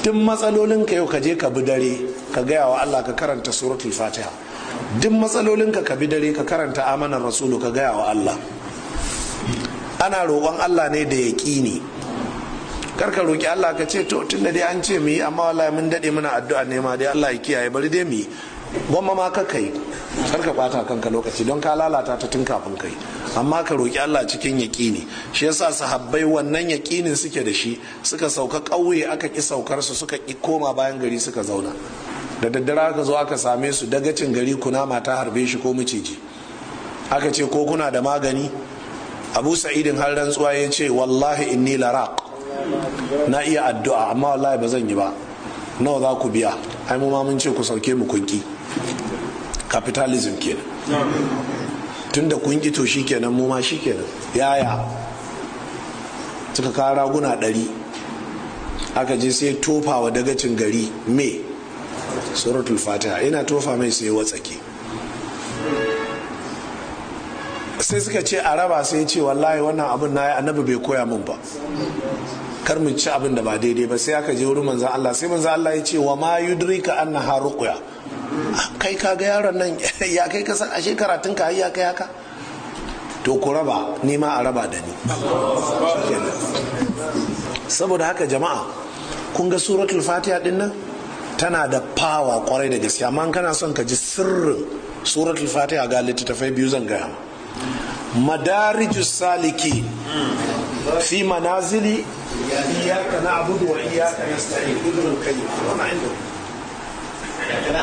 Duk matsalolinka yau ka je ka bi dare ka gaya wa Allah, ka karanta suratul Fatiha. Duk matsalolinka ka bi dare ka karanta Amanar Rasulu, ka gaya wa Allah. Ana roƙon Allah ne da yaƙini. Kar ka roƙi Allah ka ce, to, tunda dai an ce mu yi, amma wallahi mun daɗe muna addu'a ne ma dai, Allah ya kiyaye, bari dai mu yi. Gwamma ma ka kai, kar ka ɓata kanka lokaci don ka lalata ta tun kafin kai. Amma ka roƙi Allah cikin yaƙini. Shi yasa sahabbai wannan yaƙinin suke da shi, suka sauka ƙauye, aka ƙi saukar su, suka ƙi koma bayan gari, suka zauna. Da daddare aka zo aka same su, dagacin gari kunama ta harbe shi ko miciji. Aka ce, ko kuna da magani? Abu Sa'idin har rantsuwa ya ce, wallahi inni laraq, na iya addu'a, amma wallahi ba zan yi ba. Nawa za ku biya? Ai mu ma mun ce ku sauke mu kunki. Capitalism kenan. Tunda kun ki, to shikenan, mu ma shikenan. Yaya suka kawo raguna 100, aka je sai tofa wa dagacin gari me? Suratul Fatiha. Ina tofa mai sai watsake. Sai suka ce a raba, sai ce, wallahi wannan abin na yi, Annabi bai koya min ba, kar mu ci abin da ba daidai ba. Sai aka je wurin Manzan Allah, sai Manzan Allah ya ce, wa ma yudrika annaha ruqya? Kai, ka ga yaron nan, ya kai ka san ashe karatun ka ya kai haka? To ku raba, ni ma a raba da ni. Saboda haka jama'a, kun ga suratul Fatiha din nan tana da power kwarai da gaske. Amma kana son ka ji sirrin suratul Fatiha, ga littattafai biyu zan gaya: Madarijus Saliki fi manazili iyyaka na'budu wa iyyaka nasta'in, Ibn al-Qayyim. Wannan inda